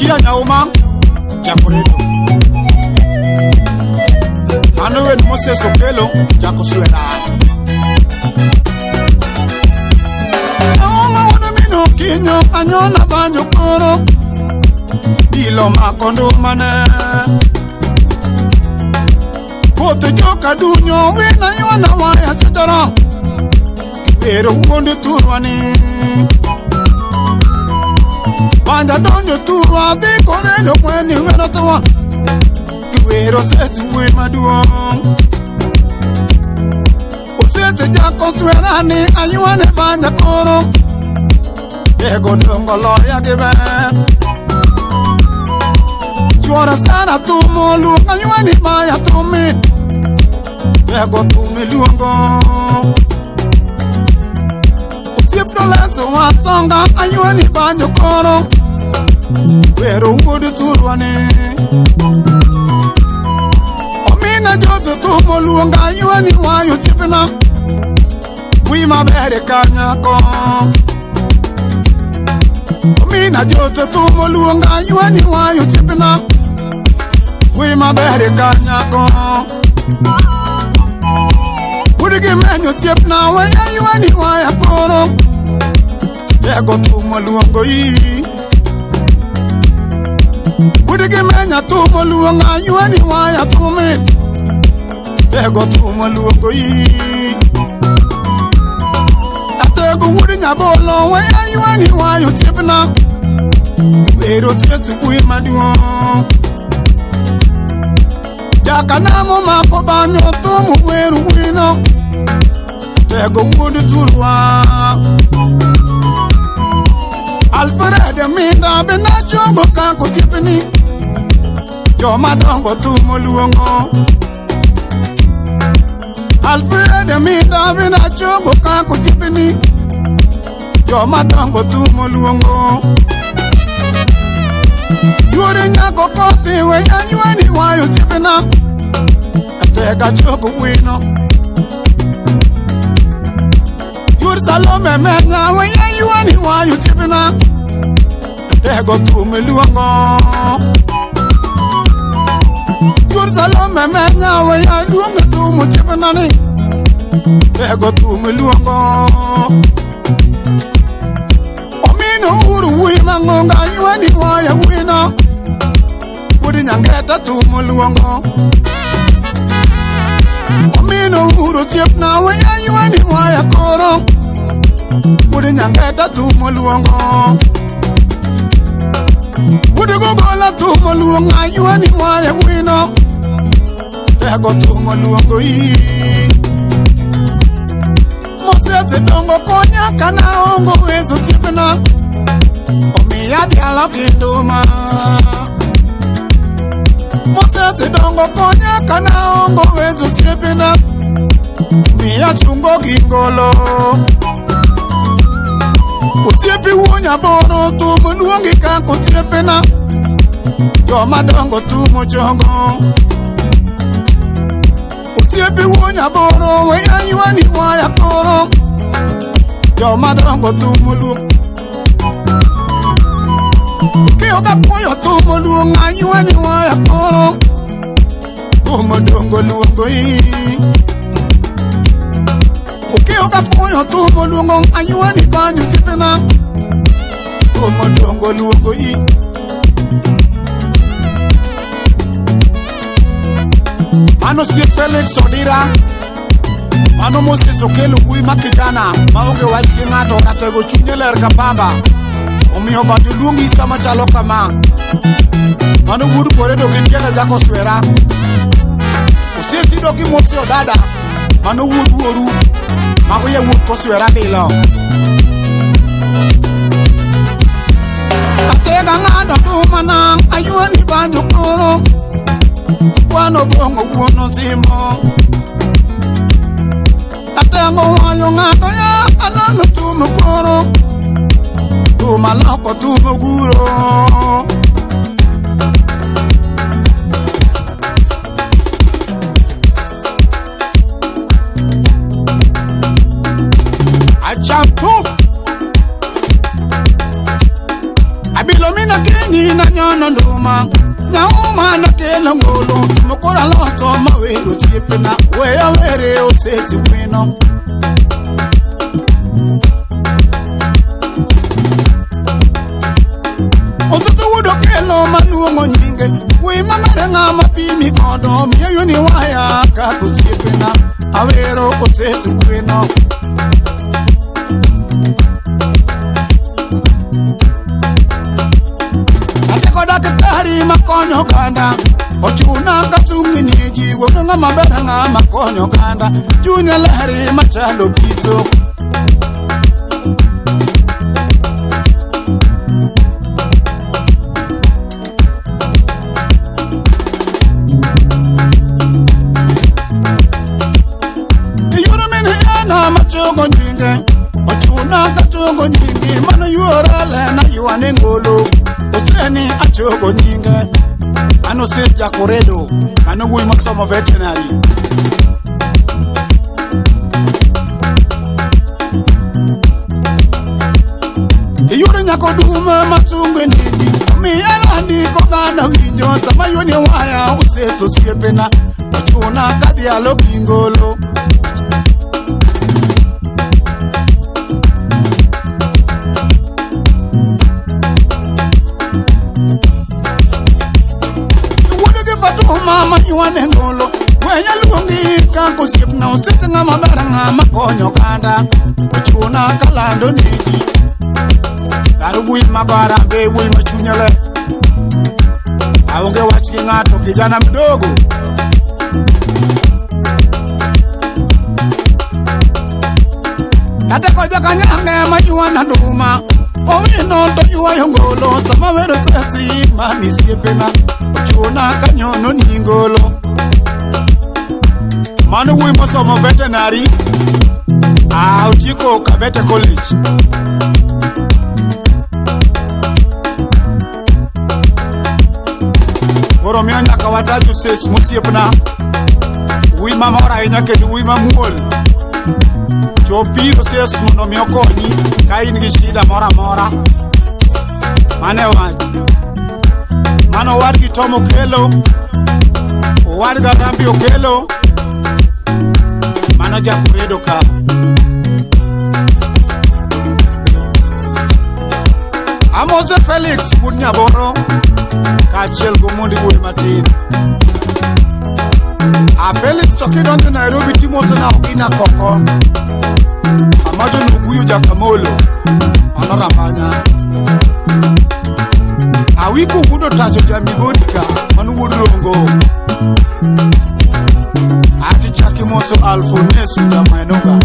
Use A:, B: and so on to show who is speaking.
A: Matia Nyauma Jakoredo. Mano wen Moses Okelo Jakoswera. Nyauma wuod mino kinyo anyona banjo koro. Bilo makondo mane. Koth joka dunyo wina ywana waya chotoro. Wero wuonde turwani. Banja donjo turwa dhi koredo kweni wero thuon. Giwero sesi wuoyi maduong'. Osese jakoswera ni aywane banja koro. Dego dongo loya gi ber. Chuora sana thumo luong aywani maya thumi. Dego thum iluongo. Osiep doleso wasonga aywani banjo koro. Wero wuod thurwani. Omina Jose thumo luonga aywani wayo osiepna. Wi maber e kanyako. Omina Jose thumo luonga aywani wayo osiepna. Wi maber e kanyako. Wuod gi menyo osiepna weya aywani waya koro. Tego thumo luongo iyi. Wuod gi menya thumo luonga aywani waya thumi. Tego thumo luongo iyi. Atego wuod nyabolo weya aywani wayo osiepna. Wero thieth wuoyi maduong'. Jakanamo mako banyo thumo wer wino. Tego wuod thurwa. Alfred Minda be nachogo kako osiepni. Joma dongo thumo luongo. Alfred Minda be nachogo kako osiepni. Joma dongo thumo luongo. Yuore nyako kothi weya ywani wayo osiepna. Atega chogo wino. Yuor Salome menya weya ywani wayo osiepna. Atego thum luongo. Yuor Salome menya weya luongo thum osiepna ni. Atego thum luongo. Omino uru wuoyi mang'ongo aywani waya wino. Wuod nyangeta thum luongo. Omino uru osiepna weya ywani waya koro. Wuod nyangeta thum luongo. Wuod gogola thum luongo aywani waya wino. Tego thum luongo iyi. Moses dongo konya kana ongo wezo osiepna. Omiya dhialo gi nduma. Moses dongo konya kana ongo wezo osiepna. Omiya chungo gi ngolo. Osiepi wuo nyaboro thum luongi kaka osiepena. Joma dongo thumo chogo. Osiepi wuo nyaboro weya ywani waya koro. Joma dongo thumo luong. Okeyo kapuoyo thumo luong aywani waya koro. Thumo dongo luongo iyi. Okeyo kapuoyo thumo luongo aywani banjo osiepena. Thumo dongo luongo iyi. Mano osiep Felix Odira. Mano Moses Okelo wuoyi ma kijana maonge wach gi ng'ato ratego chunye ler ka pamba. Omiyo banjo luongi sama chalo kama. Mano wuod Koredo gi tiende Jakoswera. Osiep Sido gi Mose Odada. Mano wuod wuoru. Mago yawuot Koswera dhilo. Atega ng'ado ndumana aywani banjo koro. Kwano bongo wuon ozimo. Atengo wayo ng'ato ya alongo thumo koro. Thum aloko thumo guro. Acham thum. Abilo mina keni na nyono nduma Nyauma na kelo ngolo Mokora loto mawero chiepena Weya were osesi wino Osoto wudo kelo manuongo nyinge Wima mere ng'ama pimi kodo Miyo yuni waya kako chiepena Awero osesi wino Ateko daktari makonyo ganda Ochuna katungi niji Wuono ng'ama ber ng'ama konyo ganda Chunya ler machalo piso Iyudo min hena machogo nyinge Ochuna kachogo nyinge Mano yuora lena ywane ngolo Oseni achogo nyinge Mano sis Jakoredo Mano wuoyi mosomo veterinary Iyudo nyako dume masunge niji Omiya landi koganda winjo Sama yuoni waya useso osiepena Ochuna kadhialo gi ngolo Wuodo gi Fatuma ma ywane ngolo Weya luongi kaka osiepna Osese ng'ama ber ng'ama konyo oganda Ochuna kalando niji Kar wuoyi mago harambee wuoyi ma chunye ler Aonge wach gi ng'ato kijana mdogo Ateko jakanyange ma ywana nduma Owino to ywayo ngolo Sama wero sesi mami siepena Ochuna kanyono ni ngolo Mano wuoyi mosomo veterinary otieko Kabete College Koro miyo nyaka wataj Oses mosiepna Wuoyi mamor ahinya kendo wuoyi mamuol Chop ir Oses mondo mi okonyi ka in gi shida moro amora Mano e wach Mano owadgi Tom Okelo Owadgi Arambi Okelo Mano Jakoredo ka Amose Felix wuod Nyaboro kaachiel gi Omondi wuoyi matin A Felix to kidonjo Nairobi timoso na Ogina Koko Amajo Nuguyu Jakamolo Mano Ramanya Awiko wuod Otacho ja Migori ka mano wuod Rongo Ati chak imoso Alfonesu Jamaenoga